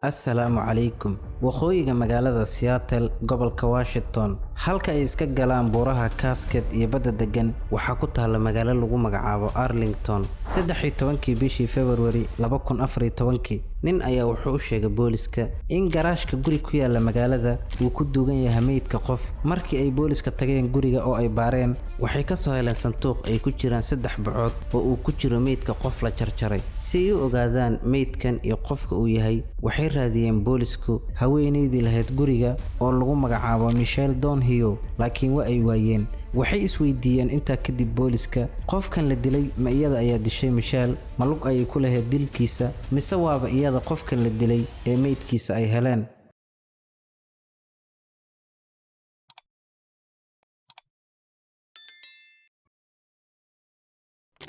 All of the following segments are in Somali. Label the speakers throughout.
Speaker 1: Assalaamu calaykum. Waqooyiga magaalada Seattle, gobolka Washington, halka ay iska galaan buuraha Cascade iyo badda deggan, waxaa ku taalla magaalo lagu magacaabo Arlington. 13-kii bishii February 2014-kii, nin ayaa wuxuu u sheegay booliska in garaashka guri ku yaalla magaalada uu ku duugan yahay meydka qof. Markii ay booliska tageen guriga oo ay baareen, waxay ka soo heleen sanduuq ay ku jiraan saddex bacood oo uu ku jiro meydka qof la jarjaray. Si ay u ogaadaan meydkan iyo qofka uu yahay, waxay raadiyeen boolisku haweeneydii lahayd guriga oo lagu magacaabo Michelle Donahue, laakiin waa ay waayeen. Waxay isweydiiyeen intaa kadib booliska, qofkan la dilay ma iyada ayaa dishay Michelle? Ma lug ayay ku lahayd dilkiisa, mise waaba iyada qofkan la dilay ee meydkiisa ay heleen?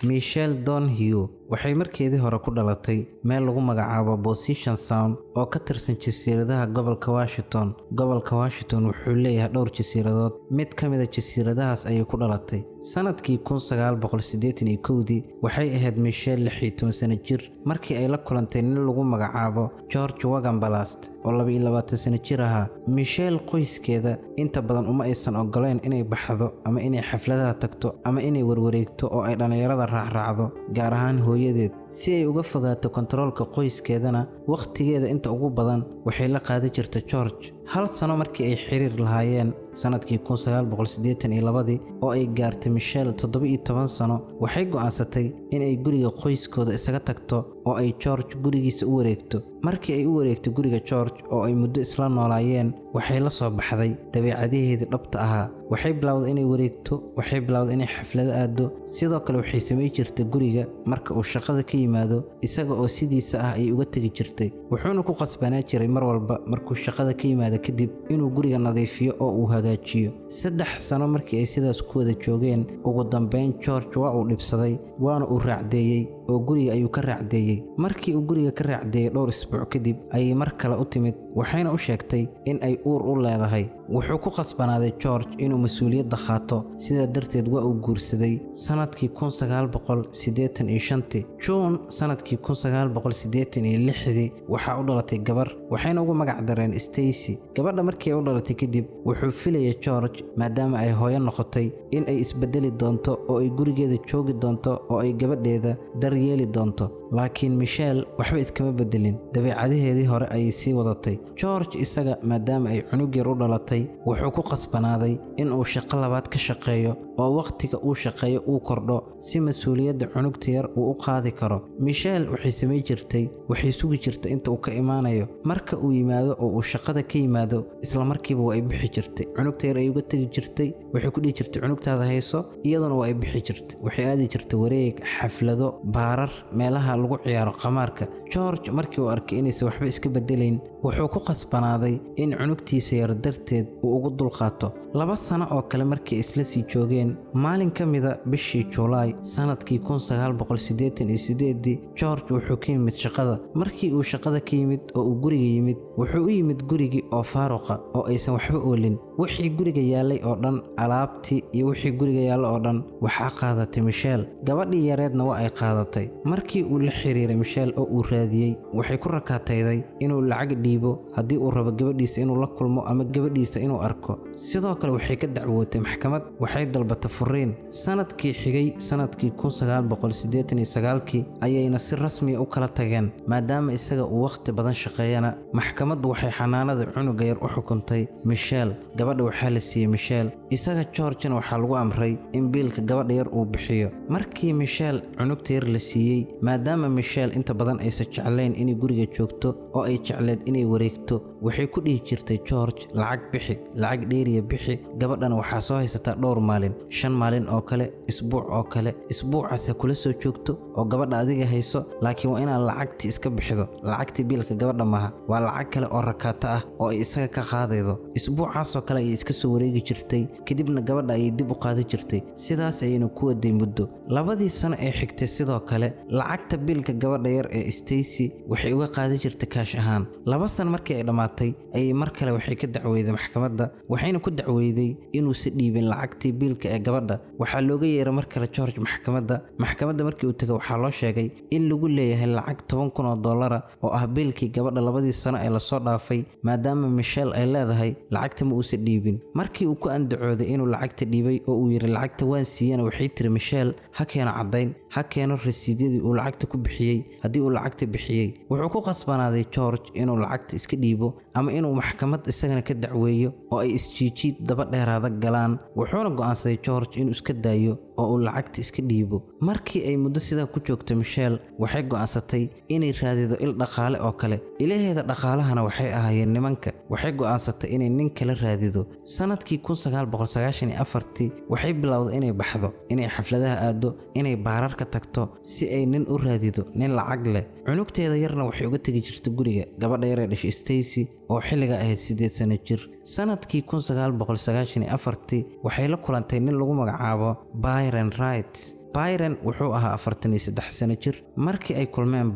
Speaker 1: Michelle Donahue waxay markeedii hore ku dhalatay meel lagu magacaabo Position Sound oo ka tirsan jasiiradaha gobolka Washington. Gobolka Washington wuxuu leeyahay dhowr jasiiradood, mid ka mid a jasiiradahaas ayay ku dhalatay. Sanadkii 1981-dii waxay ahayd Michelle 16 sano jir markii ay la kulantay nin lagu magacaabo George Wagenblast oo 22 sano jir ahaa. Michelle qoyskeeda inta badan uma aysan ogoleyn inay baxdo ama inay xafladaha tagto ama inay warwareegto oo ay dhallinyarada raacraacdo, gaar ahaan hooyadeed. Si ay uga fogaato kontaroolka qoyskeedana, wakhtigeeda inta ugu badan waxay la qaadi jirtay George. Hal sano markii ay xiriir lahaayeen, sanadkii 1982-dii oo ay gaartay Michelle 17 sano, waxay go'aansatay in ay guriga qoyskooda isaga tagto oo ay George gurigiisa u wareegto. Markii ay u wareegtay guriga George oo ay muddo isla noolaayeen, waxay la soo baxday dabeecadaheedii dhabta ahaa. Waxay bilowday inay wareegto, waxay bilowday inay xaflado aado. Sidoo kale waxay samayn jirtay guriga marka uu shaqada ka yimaado, isaga oo sidiisa ah ayay uga tegi jirtay. Wuxuuna ku qasbanaa jiray mar walba markuu shaqada ka yimaado kadib inuu guriga nadiifiyo oo uu hagaajiyo. 3 sano markii ay sidaas ku wada joogeen, ugu dambeyn George waa uu dhibsaday, waana uu raacdeeyey oo guriga ayuu ka raacdeeyey. Markii uu guriga ka raacdeeyey dhowr isbuuc kadib ayay mar kale u timid, waxayna u sheegtay in ay uur u leedahay. Wuxuu ku qasbanaaday George inuu mas-uuliyadda qaato, sidaa darteed waa uu guursaday sanadkii 1985-tii. Juun sanadkii 1986-dii waxaa u dhalatay gabar, waxayna ugu magac dareen Stacy. Gabadha markii ay u dhalatay kadib, wuxuu filayay George maadaama ay hooyo noqotay in ay isbedeli doonto oo ay gurigeeda joogi doonto oo ay gabadheeda daryeeli doonto. Laakiin Michelle waxba iskama bedelin, dabeecadaheedii hore ayay sii wadatay. George isaga maadaama ay cunug yar u dhalatay, wuxuu ku qasbanaaday in uu shaqo labaad ka shaqeeyo oo wakhtiga uu shaqeeyo uu kordho si mas-uuliyadda cunugta yar uu u qaadi karo. Michelle waxay samayn jirtay, waxay sugi jirtay inta uu ka imaanayo. Marka uu yimaado oo uu shaqada ka yimaado, isla markiiba waa ay bixi jirtay. Cunugta yar ay uga tegi jirtay, waxay ku dhihi jirtay cunugtaada hayso, iyaduna waa ay bixi jirtay. Waxay aadi jirtay wareeg, xaflado, baarar, meelaha lagu ciyaaro khamaarka. George markii uu arkay inaysan waxba iska bedelayn, wuxuu ku qasbanaaday in cunugtiisa yar darteed uu ugu dulqaato. 2 sano oo kale markii isla sii joogeen, maalin ka mida bishii Juulaay sanadkii 1988-dii, George wuxuu ka yimid shaqada. Markii uu shaqada ka yimid oo uu guriga yimid, wuxuu u yimid gurigii oo faaruqa oo aysan waxba oolin. Wixii guriga yaallay oo dhan, alaabtii iyo wixii guriga yaalla oo dhan, waxaa qaadatay Michelle. Gabadhii yareedna waa ay qaadatay. Markii uu la xiriiray Michelle oo uu raadiyey, waxay ku rakaatayday inuu lacag dhiibo haddii uu rabo gabadhiisa inuu la kulmo ama gabadhiisa inuu arko. Sidoo kale waxay ka dacwootay maxkamad, waxay dalbatay furiin. Sanadkii xigay, sanadkii 1989-kii, ayayna si rasmi u kala tageen. Maadaama isaga uu wakhti badan shaqeeyana, maxkamaddu waxay xanaanada cunuga yar u xukuntay Michelle. Gabadha waxaa la siiyey Michelle, isaga Georgena waxaa lagu amray in biilka gabadha yar uu bixiyo. Markii Michelle cunugta yar la siiyey, maadaama Michelle inta badan aysan jeclayn inay guriga joogto oo ay jecleed inay wareegto, waxay ku dhihi jirtay George, lacag bixi, lacag dheeriya bixi, gabadhana waxaa soo haysataa dhowr maalin, 5 maalin oo kale, isbuuc oo kale, isbuucaas ha kula soo joogto oo gabadha adiga hayso, laakiin waa inaad lacagtii iska bixido. Lacagtii biilka gabadha maaha, waa lacag kale oo rakaato ah oo ay isaga ka qaadaydo. Isbuucaasoo kale ayay iska soo wareegi jirtay, kadibna gabadha ayay dib u qaadi jirtay. Sidaas ayayna ku waday muddo labadii sano ee xigtay. Sidoo kale lacagta biilka gabadha yar ee Stacy waxay uga qaadi jirtay kaash ahaan. 2 sano markii ay dhammaatay ayay mar kale waxay ka dacweyday maxkamadda, waxayna ku dacweyday inuusan dhiibin lacagtii biilka ee gabadha. Waxaa looga yeeray mar kale George maxkamadda. Maxkamadda markii uu tegay, waxaa loo sheegay in lagu leeyahay lacag $10,000 oo ah biilkii gabadha 2dii sano ee lasoo dhaafay, maadaama Michelle ay leedahay lacagta ma uusan dhiibin. Markii uu ku andacooday inuu lacagta dhiibay oo uu yidhi lacagta waan siiyana, waxay tiri Michelle ha keeno caddayn, ha keeno rasiidyadii uu lacagta ku bixiyey haddii uu lacagta bixiyey. Wuxuu ku qasbanaaday George inuu lacagta iska dhiibo ama inuu maxkamad isagana ka dacweeyo oo ay isjiijiid daba dheeraada galaan. Wuxuuna go'aansaday George inuu iska daayo oo uu lacagta iska dhiibo. Markii ay muddo sidaa ku joogto, Michelle waxay go'aansatay inay raadido il dhaqaale oo kale. Ilaheeda dhaqaalahana waxay ahaayeen nimanka. Waxay go'aansatay inay nin kale raadido. Sanadkii 1994-tii waxay bilowday inay baxdo, inay xafladaha aado, inay baararka tagto si ay nin u raadido, nin lacag leh. Cunugteeda yarna waxay uga tegi jirtay guriga, gabadha yar ee dhashay Stacy oo xilliga ahayd 8 sano jir. Sanadkii 1994-tii waxay la kulantay nin lagu magacaabo Byron Wright. Byron wuxuu ahaa 43 sano jir markii ay kulmeen.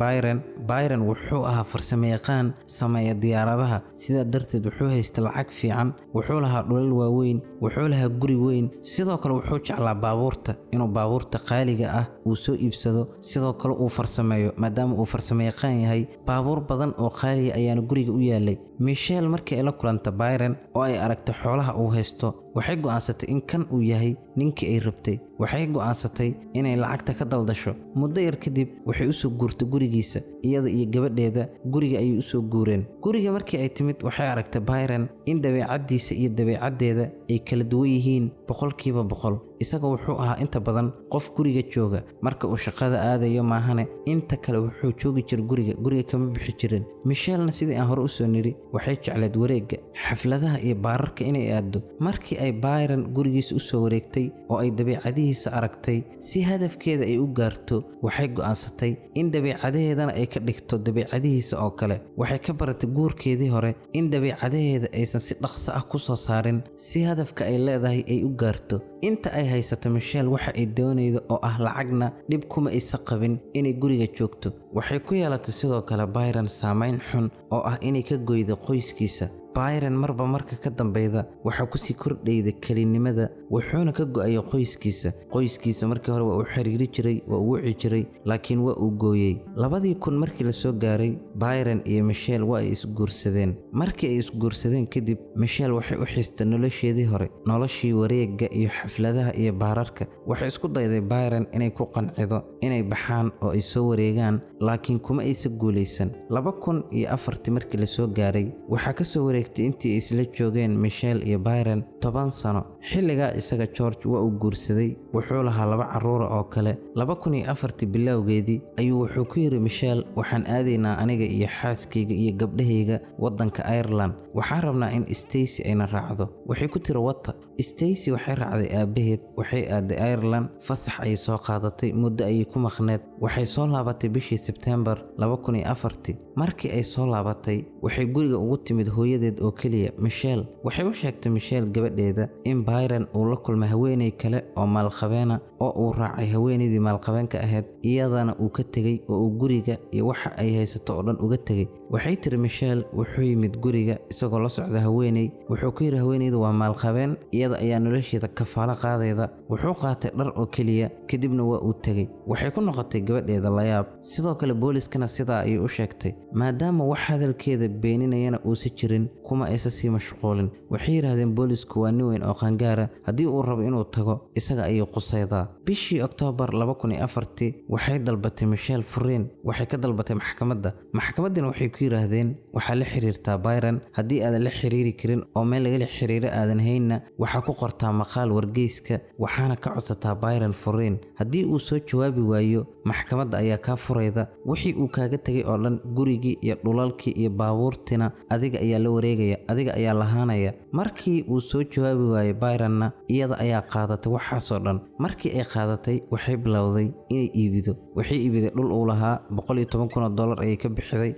Speaker 1: Byron wuxuu ahaa farsamayaqaan sameeya diyaaradaha, sidaa darteed wuxuu haystay lacag fiican, wuxuu lahaa dhulal waaweyn, wuxuu lahaa guri weyn. Sidoo kale wuxuu jeclaa baabuurta, inuu baabuurta qaaliga ah uu soo iibsado, sidoo kale uu farsameeyo. Maadaama uu farsamayaqaan yahay, baabuur badan oo qaaliya ayaana guriga u yaalay. Michelle markii ay la kulanta Byron oo ay aragtay xoolaha uu haysto, waxay go'aansatay in kan uu yahay ninkii ay rabtay. Waxay go'aansatay inay lacagta ka daldasho. Muddo yar kadib waxay usoo guurtay gurigiisa, iyada iyo gabadheeda guriga ayay usoo guureen. Guriga markii ay timid, waxay aragtay Byron in dabeecaddiisa iyo dabeecaddeeda ay kala duwan yihiin 100%. Isaga wuxuu ahaa inta badan qof guriga jooga, marka uu shaqada aadayo maahane inta kale wuxuu joogi jiray guriga, guriga kama bixi jirin. Michellena, sidii aan hore usoo nidhi, waxay jecleed wareegga, xafladaha iyo baararka inay aado. Markii ay Byron gurigiisa usoo wareegtay oo ay dabeecadihiisa aragtay, si hadafkeeda ay u gaarto, waxay go'aansatay in dabeecadaheedana ay ka dhigto dabeecadihiisa oo kale. Waxay ka baratay guurkeedii hore in dabeecadaheeda aysan si dhaqso ah ku soo saarin si hadafka ay leedahay ay u gaarto. Inta ay haysato Michelle waxa ay doonaydo oo ah lacagna, dhib kuma aysan qabin inay guriga joogto. Waxay ku yeelatay sidoo kale Byron saameyn xun oo ah inay ka goydo qoyskiisa. Byron marba marka ka dambeyda waxaa kusii kordhayda kelinimada, wuxuuna ka go'ayay qoyskiisa. Qoyskiisa markii hore waa uu xiriiri jiray, waa uu wici jiray, laakiin waa uu gooyey. 2000 markii la soo gaaray, Byron iyo Michelle waa ay isguursadeen. Markii ay isguursadeen kadib, Michelle waxay u xiistay nolosheedii hore, noloshii wareegga iyo xafladaha iyo baararka. Waxay isku dayday Byron inay ku qancido inay baxaan oo ay soo wareegaan, laakiin kuma aysan guulaysan. 2004-tii markii la soo gaaray, waxaa ka soo wareegtay intii ay isla joogeen Michelle iyo Byron 10 sano. Xilligaa isaga George waa uu guursaday, wuxuu lahaa laba carruura oo kale. 2004-tii bilowgeedii ayuu wuxuu ku yidhi Michelle, waxaan aadaynaa aniga iyo xaaskayga iyo gabdhahayga waddanka Ireland, waxaan rabnaa in Stacy ayna raacdo. Waxay ku tiri wata. Stacy waxay raacday aabbaheed, waxay aaday Ireland, fasax ayay soo qaadatay, muddo ayay ku maqneed. Waxay soo laabatay bishii Sebtembar 2004-tii. Markii ay soo laabatay, waxay guriga ugu timid hooyadeed oo keliya. Michelle waxay u sheegtay Michelle gabadheeda in Byron uu la kulmay haweeney kale oo maalqabeena oo uu raacay haweeneydii maalqabeenka ahayd, iyadana uu ka tegey oo uu guriga iyo waxa ay haysato oo dhan uga tegey. Waxay tiri Michelle, wuxuu yimid guriga isagoo la socda haweeney, wuxuu ku yidhi haweeneydu waa maalqabeen, iyada ayaa nolosheeda kafaalo qaadayda. Wuxuu qaatay dhar oo keliya, kadibna waa uu tegey. Waxay ku noqotay gabadheeda layaab, sidoo kale booliskana sidaa ayay u sheegtay. Maadaama wax hadalkeeda beeninayana uusan jirin, kuma aysan sii mashquulin. Waxay yidhaahdeen boolisku waa nin weyn oo qaangaara, haddii uu rabo inuu tago isaga ayay qusaydaa. Bishii Oktoobar 2004-tii waxay dalbatay Michelle furiin. Waxay ka dalbatay maxkamadda. Maxkamaddina waxay ku yidhaahdeen waxaa la xiriirtaa Byron, haddii aadan la xiriiri karin oo meel lagala xiriiro aadan haynna, waxaa ku qortaa maqaal wargeyska, waxaana ka codsataa Byron furiin. Haddii uu soo jawaabi waayo, maxkamadda ayaa kaa furayda. Wixii uu kaaga tegay oo dhan, gurigii iyo dhulalkii iyo baabuurtina, adiga ayaa la wareegaya, adiga ayaa lahaanaya. Markii uu soo jawaabi waayey Byronna, iyada ayaa qaadatay waxaasoo dhan. Markii ay qaadatay, waxay bilowday inay iibido. Waxay iibiday dhul uu lahaa, $110,000 ayay ka bixiday.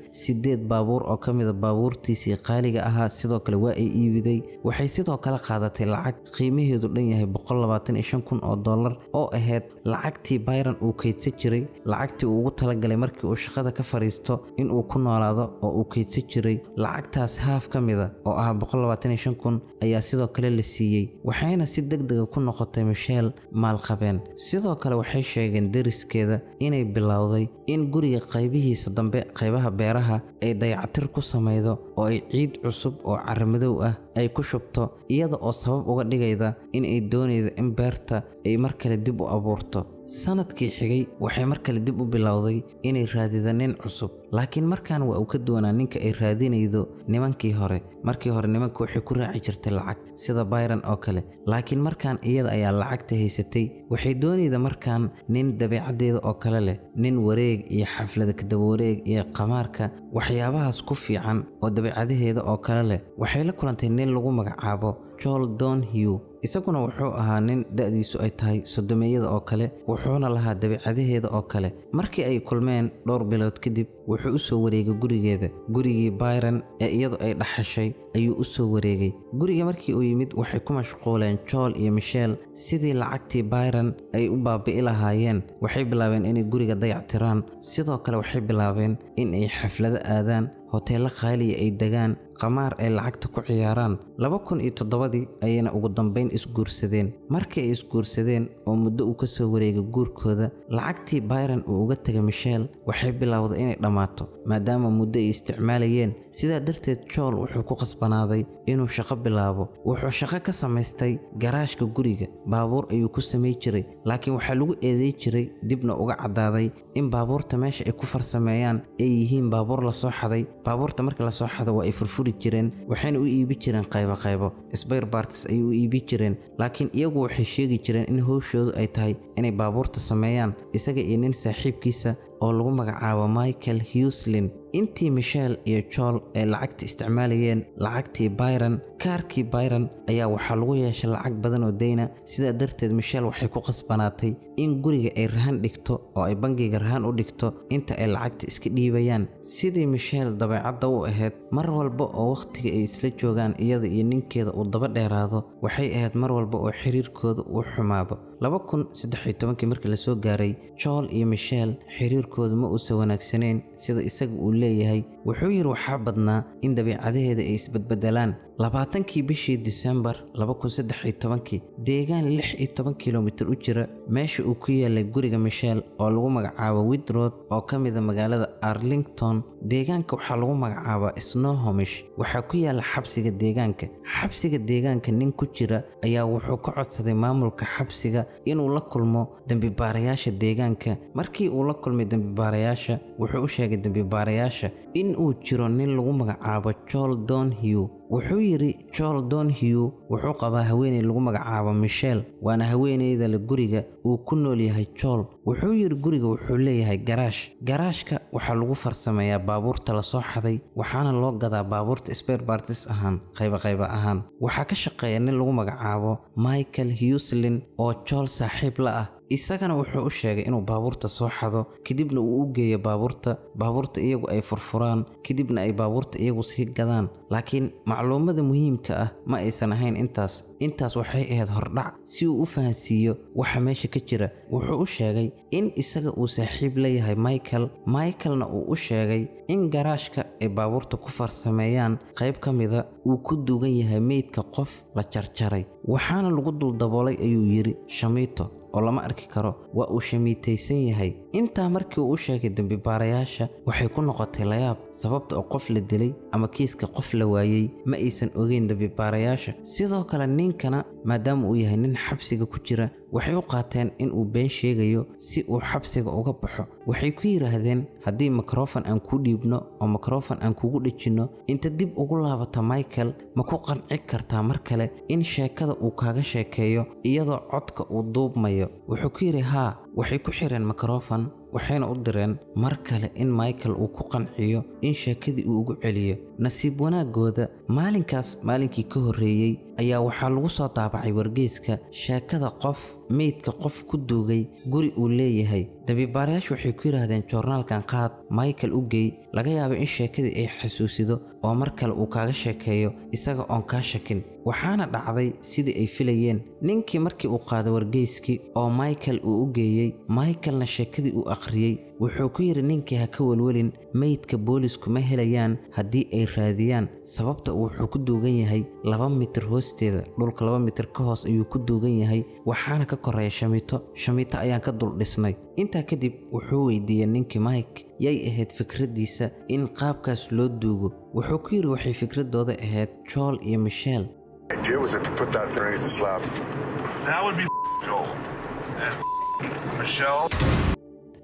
Speaker 1: 8 baabuur oo ka mid ah baabuurtiisii qaaliga ahaa, sidoo kale waa ay iibiday. Waxay sidoo kale qaadatay lacag qiimaheedu dhan yahay $125,000 oo ahayd lacagtii Byron uu kaydsan jiray, lacagtii uu ugu talagalay markii uu shaqada ka fariisto in uu ku noolaado oo uu kaydsan jiray. Lacagtaas haaf ka mid ah oo ah 125,000 ayaa sidoo kale la siiyey, waxayna si degdeg ah ku noqotay Michelle maalqabeen. Sidoo kale waxay sheegeen deriskeeda inay bilowday in guriga qaybihiisa dambe, qaybaha beeraha, ay dayactir ku samaydo oo ay ciid cusub oo carro madow ah ay ku shubto, iyada oo sabab uga dhigayda in ay doonaydo in beerta ay mar kale dib u abuurto. Sanadkii xigay waxay mar kale dib u bilowday inay raadido nin cusub, laakiin markan waa uu ka duwanaa ninka ay raadinaydo nimankii hore. Markii hore nimanka waxay ku raaci jirtay lacag sida Byron oo kale, laakiin markan iyada ayaa lacagta haysatay. Waxay doonayda markan nin dabeecaddeeda oo kale leh, nin wareeg iyo xaflada kadaba wareeg iyo qamaarka waxyaabahaas ku fiican oo dabeecadaheeda oo kale leh. Waxay la kulantay nin lagu magacaabo Joel Donahue. Isaguna wuxuu ahaa nin da'diisu ay tahay 30-meeyada oo kale, wuxuuna lahaa dabeecadaheeda oo kale. Markii ay kulmeen dhowr bilood kadib, wuxuu u soo wareegay gurigeeda. Gurigii Byron ee iyadu ay dhaxashay ayuu u soo wareegay. Guriga markii uu yimid waxay ku mashquuleen Joel iyo Michelle sidii lacagtii Byron ay u baabi'i lahaayeen. Waxay bilaabeen inay guriga dayactiraan, sidoo kale waxay bilaabeen in ay xaflado aadaan, hoteelo qaaliya ay degaan, qamaar ay lacagta ku ciyaaraan. 2007 ayayna ugu dambeyn isguursadeen. Markii ay isguursadeen oo muddo uu ka soo wareegay guurkooda, lacagtii Byron uu uga tagay Michelle waxay bilowday inay dhammaato maadaama muddo ay isticmaalayeen. Sidaa darteed Joel wuxuu ku qasbanaaday inuu shaqo bilaabo. Wuxuu shaqo ka samaystay garaashka guriga, baabuur ayuu ku samay jiray, laakiin waxaa lagu eeday jiray, dibna uga caddaaday in baabuurta meesha ay ku farsameeyaan ay yihiin baabuur la soo xaday. Baabuurta marka la soo xado waa ay furfuri jireen, waxayna u iibi jireen qaybo qaybo, spare parts ayay u iibi jireen, laakiin iyagu waxay sheegi jireen in hawshoodu ay tahay inay baabuurta sameeyaan, isaga iyo nin saaxiibkiisa oo lagu magacaabo Michael Huslin. Intii Michelle iyo Joel ay lacagta isticmaalayeen, lacagtii Byron, kaarkii Byron ayaa waxaa lagu yeeshay lacag badan oo deyna. Sidaa darteed Michelle waxay ku qasbanaatay in guriga ay rahan dhigto oo ay bangiga rahan u dhigto inta ay lacagta iska dhiibayaan. Sidii Michelle dabeecadda u ahayd, mar walba oo waqtiga ay isla joogaan iyada iyo ninkeeda uu daba dheeraado, waxay ahayd mar walba oo xiriirkooda uu xumaado. 2013 markii la soo gaaray, Joel iyo Michelle xiriirkoodu ma uusan wanaagsanayn sida isaga uu leeyahay. Wuxuu yiri waxaa badnaa in dabeecadaheeda ay isbedbedelaan. 20kii bishii Disembar 2013, deegaan 16 kiiloomitir u jira meesha uu ku yaalay guriga Michelle oo lagu magacaabo Whitroad oo ka mid ah magaalada Arlington. Deegaanka waxaa lagu magacaabaa Snohomish. Waxaa ku yaala xabsiga deegaanka. Xabsiga deegaanka nin ku jira ayaa wuxuu ka codsaday maamulka xabsiga inuu la kulmo dambi-baarayaasha deegaanka. Markii uu la kulmay dambi-baarayaasha, wuxuu u sheegay dambi-baarayaasha in uu jiro nin lagu magacaabo Joel Donahue. Wuxuu yiri Joel Donahue wuxuu qabaa haweeney lagu magacaabo Michelle, waana haweeneyda le guriga uu ku nool yahay Joel. Wuxuu yiri guriga wuxuu leeyahay garaash. Garaashka waxaa lagu farsameeyaa baabuurta la soo xaday, waxaana loo gadaa baabuurta spare parts ahaan, qaybo qaybo ahaan. Waxaa ka shaqeeya nin lagu magacaabo Michael Huslin oo Joel saaxiib la ah. Isagana wuxuu u sheegay inuu baabuurta soo xado, kadibna uu u geeyo baabuurta, baabuurta iyagu ay furfuraan, kadibna ay baabuurta iyagu sii gadaan. Laakiin macluumada muhiimka ah ma aysan ahayn intaas. Intaas waxay ahayd hordhac si uu u fahansiiyo waxa meesha ka jira. Wuxuu u sheegay in isaga uu saaxiib la yahay Michael, Michaelna uu u sheegay in garaashka ay baabuurta ku farsameeyaan qayb ka mida uu ku duugan yahay meydka qof la jarjaray, waxaana lagu dul daboolay ayuu yiri shamiito oo lama arki karo, waa uu shamiitaysan yahay. Intaa markii uu u sheegay dambi-baarayaasha, waxay ku noqotay layaab, sababta oo qof la dilay ama kiiska qof la waayey ma aysan ogeyn dambi-baarayaasha. Sidoo kale ninkana maadaama uu yahay nin xabsiga ku jira, waxay u qaateen in uu been sheegayo si uu xabsiga uga baxo. Waxay ku yiraahdeen haddii mikrofon aan kuu dhiibno oo mikrofon aan kugu dhejinno, inta dib ugu laabata Michael, ma ku qanci kartaa mar kale in sheekada uu kaaga sheekeeyo iyadoo codka uu duubmayo? Wuxuu ku yiri haa. Waxay ku xireen mikrofon, waxayna u direen mar kale in Michael uu ku qanciyo in sheekadii uu ugu celiyo. Nasiib wanaagooda, maalinkaas maalinkii ka horreeyey Ayaa waxaa lagu soo daabacay wargeyska sheekada qof meydka qof ku duugay guri uu leeyahay. Dambibaarayaashu waxay ku yidhaahdeen, joornaalkan qaad, Michael u geey, laga yaabo in sheekadii ay xasuusido oo mar kale uu kaaga sheekeeyo isaga oon kaa shakin. Waxaana dhacday sidii ay filayeen. Ninkii markii uu qaaday wargeyskii oo Michael uu u geeyey, Michaelna sheekadii uu akhriyey, wuxuu ku yidhi ninkii, ha ka welwelin, meydka boolisku ma helayaan haddii ay raadiyaan, sababta wuxuu ku duugan yahay 2 mitir hoosteeda, dhulka 2 mitir ka hoos ayuu ku duugan yahay, waxaana ka koreeya shamiito, shamiito ayaan ka dul dhisnay. Intaa kadib wuxuu weydiiyey ninkii Mike yay ahayd fikraddiisa in qaabkaas loo duugo. Wuxuu ku yidhi waxay fikraddooda ahayd Joel iyo Michelle.
Speaker 2: Idea was to put that underneath the slab.
Speaker 3: That would be Joel. And Michelle.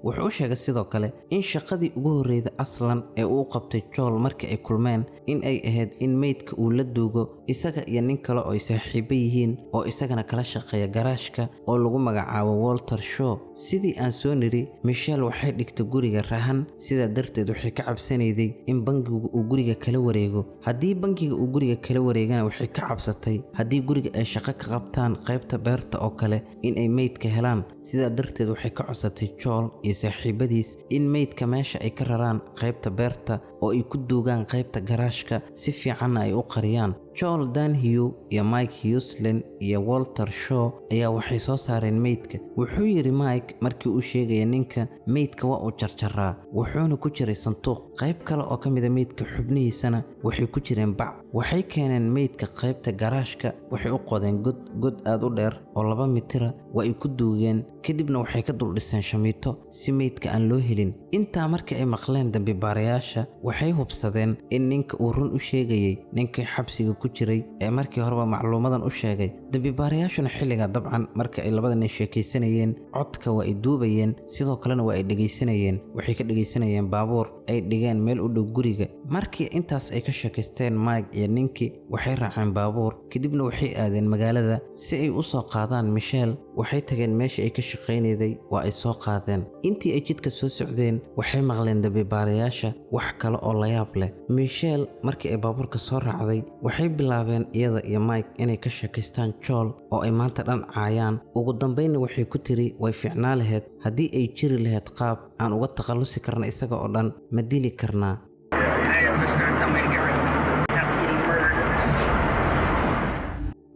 Speaker 1: Wuxuu u sheegay sidoo kale in shaqadii ugu horreyda aslan ee uu qabtay Joel markii ay kulmeen in ay ahayd in meydka uu la duugo isaga iyo nin kale oo ay saaxiibo yihiin oo isagana kala shaqeeya garaashka oo lagu magacaabo Walter Shaw. Sidii aan soo nidhi, Michelle waxay dhigtay guriga rahan, sidaa darteed waxay ka cabsanayday in bangigu uu guriga kala wareego. Haddii bangiga uu guriga kala wareegana, waxay ka cabsatay haddii guriga ay shaqo ka qabtaan qaybta beerta oo kale in ay meydka helaan. Sidaa darteed waxay ka codsatay Joel iyo saaxiibadiis in meydka meesha ay ka raraan qaybta beerta oo ay ku duugaan qaybta garaashka, si fiicanna ay u qariyaan. Joel Donahue iyo Mike Huslin iyo Walter Shaw ayaa waxay soo saareen meydka. Wuxuu yidhi Mike markii uu sheegaya ninka, meydka waa uu jarjaraa, wuxuuna ku jiray sanduuq. Qayb kale oo ka mida meydka xubnihiisana waxay ku jireen bac. Waxay keeneen meydka qaybta garaashka, waxay u qodeen god, god aad u dheer oo 2 mitira. Waa ay ku duugeen, kadibna waxay ka dul dhiseen shamiito si meydka aan loo helin. Intaa markii ay maqleen dambibaarayaasha, waxay hubsadeen in ninka uu run u sheegayay ninkii xabsiga ku jiray ee markii horeba macluumadan u sheegay. Dambibaarayaashuna xilliga dabcan marka ay labada nin sheekaysanayeen codka waa ay duubayeen, sidoo kalena waa ay dhegaysanayeen. Waxay ka dhegaysanayeen baabuur ay dhigeen meel u dhow guriga. Markii intaas ay ka sheekaysteen Mike iyo ninkii, waxay raaceen baabuur, kadibna waxay aadeen magaalada si ay u soo qaadaan Michelle. Waxay tageen meeshii ay ka shaqaynayday, waa ay soo qaadeen. Intii ay jidka soo socdeen waxay maqleen dambibaarayaasha wax kale oo layaab leh. Michelle markii ay baabuurka soo raacday, waxay bilaabeen iyada iyo Mike inay ka sheekaystaan Joel oo ay maanta dhan caayaan. Ugu dambaynna waxay ku tiri, way fiicnaa lahayd haddii ay jiri lahayd qaab aan uga takhallusi karna isaga oo dhan, ma dili karnaa?
Speaker 4: I just wish there was some way to get rid of him without getting murdered.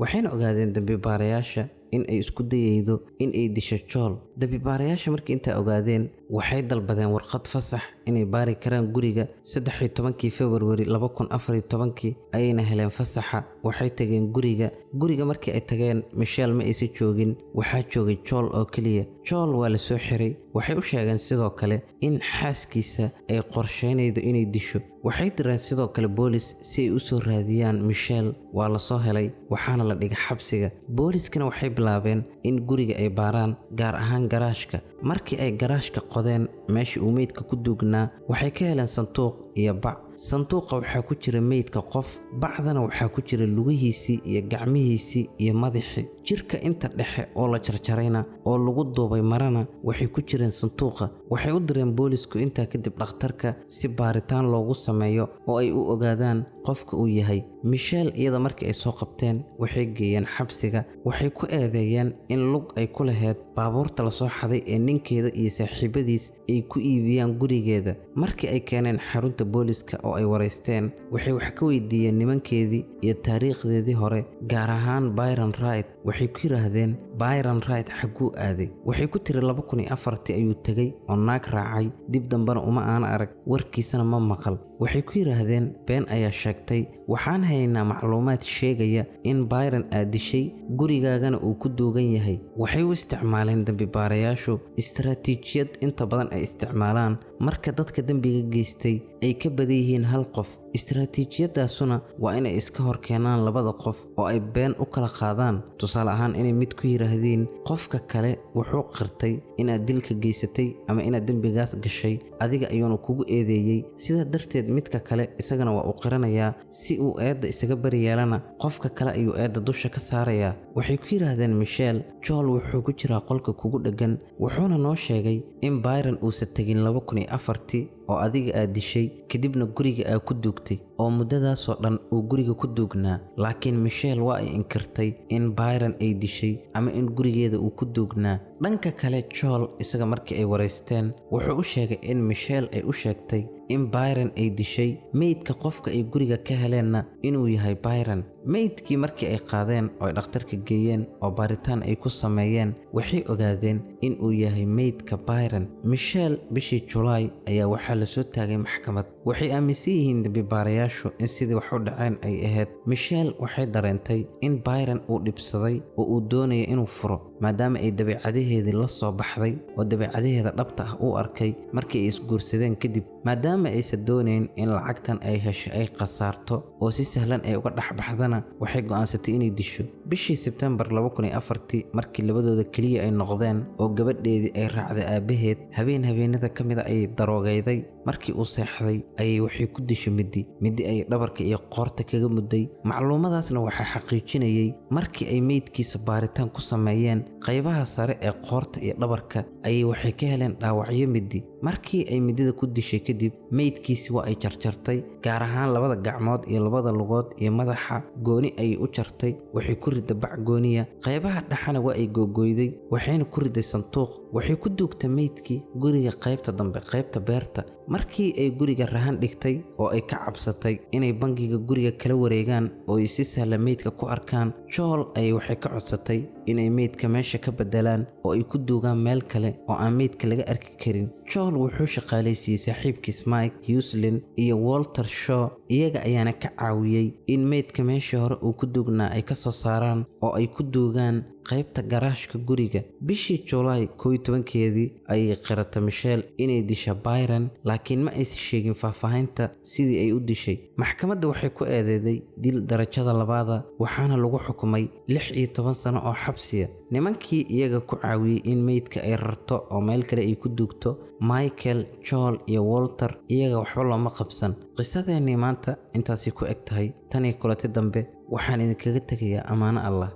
Speaker 1: Waxayna ogaadeen dambibaarayaasha in ay isku dayaydo in ay disho Joel. Dambibaarayaasha markii intaa ogaadeen, waxay dalbadeen warqad fasax inay baari karaan guriga. 13-kii Februari 2014-kii ayayna heleen fasaxa. Waxay tageen guriga. Guriga markii ay tageen, Michelle ma aysan joogin, waxaa joogay Joel oo keliya. Joel waa la soo xiray. Waxay u sheegeen sidoo kale in xaaskiisa ay qorsheynaydo inay disho. Waxay direen sidoo kale boolis si ay u soo raadiyaan Michelle. Waa la soo helay, waxaana la dhigay xabsiga. Booliskana waxay bilaabeen in guriga ay baaraan, gaar ahaan garaashka. Markii ay garaashka qodeen meeshii uu meydka ku duugnaa, waxay ka heleen sanduuq iyo bac. Sanduuqa waxaa ku jira meydka qof, bacdana waxaa ku jira lugihiisii iyo gacmihiisii iyo madaxii. Jirka inta dhexe oo la jarjarayna oo lagu duubay marana waxay ku jireen sanduuqa. Waxay u direen boolisku intaa kadib dhakhtarka si baaritaan loogu sameeyo oo ay u ogaadaan qofka uu yahay. Michelle iyada markii ay soo qabteen, waxay geeyeen xabsiga. Waxay ku eedeeyeen in lug ay ku lahayd baabuurta lasoo xaday ee ninkeeda iyo saaxiibadiis ay ku iibiyaan gurigeeda. Markii ay keeneen xarunta booliska oo ay wareysteen, waxay wax ka weydiiyeen nimankeedii iyo taariikhdeedii hore, gaar ahaan Byron Wright. Waxay ku yidhaahdeen, Byron Wright xagguu aaday? Waxay ku tiri 2004-tii ayuu tegey oo naag raacay, dib dambena uma aana arag, warkiisana ma maqal. Waxay ku yidhaahdeen, been ayaa sheegtay, waxaan haynaa macluumaad sheegaya in Byron aad dishay, gurigaagana uu ku duugan yahay. Waxay u isticmaaleen dambibaarayaashu istaraatiijiyad inta badan ay isticmaalaan marka dadka dembiga geystay ay ka badan yihiin hal qof. Istaraatiijiyadaasuna waa inay iska hor keenaan labada qof oo ay been u kala qaadaan. Tusaale ahaan, inay mid ku yidhaahdeen qofka kale, wuxuu qirtay inaad dilka geysatay ama inaad dembigaas gashay, adiga ayuuna kugu eedeeyey. Sidaa darteed midka kale isagana waa uu qiranayaa, si uu eedda isaga bari yeelana qofka kale ayuu eedda dusha ka saarayaa. Waxay ku yidhaahdeen Michelle, Joel wuxuu ku jiraa qolka kugu dheggan, wuxuuna noo sheegay in Byron uusan tegin 2004-tii oo adiga aad dishay, kadibna guriga aad ku duugtay. oo muddadaasoo dhan uu guriga ku duugnaa. Laakiin Michelle waa ay inkirtay in Byron ay dishay ama in gurigeeda uu ku duugnaa. Dhanka kale, Joel isaga markii ay wareysteen wuxuu u sheegay in Michelle ay u sheegtay in Byron ay dishay, meydka qofka ay guriga ka heleenna inuu yahay Byron. Meydkii markii ay qaadeen oo ay dhakhtarka geeyeen oo baaritaan ay ku sameeyeen, waxay ogaadeen in uu yahay meydka Byron. Michelle bishii Julaay ayaa waxaa la soo taagay maxkamad. Waxay aaminsan yihiin dembi-baarayaashu in sidii wax u dhaceen ay ahayd. Michelle waxay dareentay in Byron uu dhibsaday oo uu doonayo inuu furo, maadaama ay dabeecadaheedii la soo baxday oo dabeecadaheeda dhabta ah uu arkay markii ay isguursadeen kadib. Maadaama aysan doonayn in lacagtan ay hesho ay khasaarto oo si sahlan ay uga dhex baxdana, waxay go'aansatay inay disho. Bishii Sebtembar 2004, markii labadooda keliya ay noqdeen oo gabadheedii ay raacday aabbaheed, habeen habeenada ka mid a ayay daroogayday. Markii uu seexday ayay waxay ku dishay midi. Midi ayay dhabarka iyo qoorta kaga mudday. Macluumadaasna waxaa xaqiijinayay markii ay meydkiisa baaritaan ku sameeyeen, qaybaha sare ee qoorta iyo dhabarka ayay waxay ka heleen dhaawacyo midi. Markii ay midida ku dishay kadib, meydkiisi waa ay jarjartay, gaar ahaan labada gacmood iyo labada lugood iyo madaxa gooni ayay u jartay. Waxay ku riday bac gooniya, qaybaha dhexana waa ay googoyday, waxayna ku riday sanduuq. Waxay ku duugtay meydkii guriga qaybta dambe, qaybta beerta. Markii ay guriga rahan dhigtay oo ay ka cabsatay inay bangiga guriga kala wareegaan oo ay si sahla meydka ku arkaan, Joel ayay waxay ka codsatay inay meydka meesha ka bedelaan oo ay ku duugaan meel kale oo aan meydka laga arki karin. Joel wuxuu shaqaalaysiiyey saaxiibkiis Mike Huslin iyo Walter Shaw. Iyaga ayaana ka caawiyey in meydka meeshii hore uu ku duugnaa ay ka soo saaraan oo ay ku duugaan qaybta garaashka guriga. Bishii Julaay 11-keedii ayay qiratay Michelle inay disha Byron, laakiin ma aysan sheegin faahfaahinta sidii ay u dishay. Maxkamadda waxay ku eedeeday dil darajada labaada, waxaana lagu xukumay 16 sano oo xabsiya. Nimankii iyaga ku caawiyey in meydka ay rarto oo meel kale ay ku duugto, Michael, Joel iyo Walter, iyaga waxba looma qabsan. Qisadeennii maanta intaasay ku eg tahay. Tan iyo kulanti dambe, waxaan idinkaga tegayaa ammaano Allah.